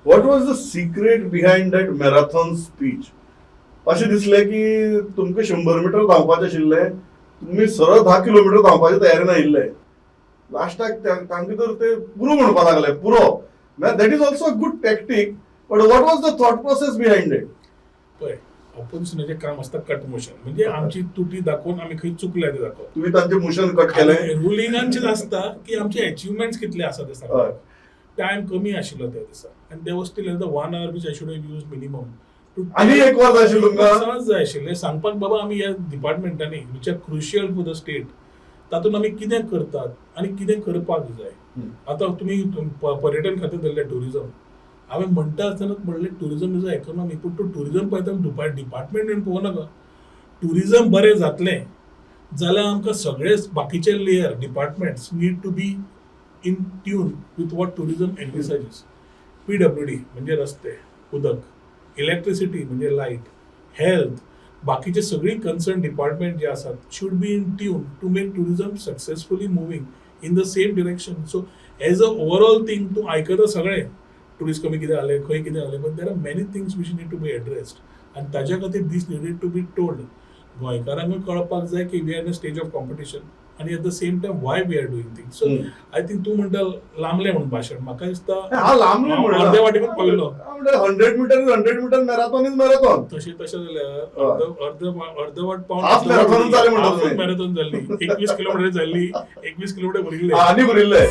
What was the secret behind that marathon speech? अशें दिसलें की तुमकां 100 मिटर धांवपाचें आशिल्लें, तुमी सरळ 10 किलोमिटर धांवपाचे तयारेन आयिल्ले. लास्टाक तांकां तर ते पुरो म्हणपाक लागले, पुरो. That is also a good tactic, but what was the thought process behind it? पळय, ऑपोजिशनाचें काम आसता कट मोशन, म्हणजे आमची तुटी दाखोवन आमी खंय चुकले ते दाखोवप. तुम्ही तांचे मोशन कट केलें. रुलिंगांचेच आसता की आमचे अचिव्हमेंट्स कितले आसा ते सांगपाक. टायम कमी आशिल्लो त्या दिसा आनी there was still another one hour which I should have used minimum to आनी एक वर जाय आशिल्लें तुमकां? सहज जाय आशिल्लें सांगपाक, बाबा, आमी ह्या डिपार्टमेंटांनी which are crucial for the state, तातूंत आमी कितें करतात आनी कितें करपाक जाय. आतां तुमी पर्यटन खातें धरलें, टुरिझम, हांवें म्हणटा आसतनाच म्हणलें, tourism is a economy, पूण तूं टुरिझम पळयता, डिपार्टमेंट पळोवं नाका. टुरिझम बरें जातलें जाल्यार आमकां सगळे बाकीचे layer departments need to be in tune with what tourism envisages. PWD म्हणजे रस्ते, उदक, इलेक्ट्रिसिटी म्हणजे लायट, हेल्थ, बाकीचे सगळी कन्सर्न डिपार्टमेंट जे आसात should be in tune to make tourism successfully moving in the same direction. So as a overall thing, तूं आयकता सगळें, टुरिस्ट कमी कितें जालें, खंय कितें जालें, but there are many things which need to be addressed आनी ताज्या खातीर this needed to be told. गोंयकारांकूय कळपाक जाय की we are in a stage of competition आनी at the same time why we are doing things. So I think तूं म्हणटा लांबलें म्हणून भाशण, म्हाका दिसता हा, लांबलें. हांव अर्द्या वाटेकूच पाविल्लो. 100 meter is 100 meter, marathon is marathon. तशें तशें जाल्यार अर्द अर्द अर्दवाट पावन Half marathon जालें म्हणटा तुमी. मॅरेथॉन जाल्ली, 21 किलोमिटर जाल्ली, 21 किलोमिटर भरिल्ले. आनी भरिल्ले.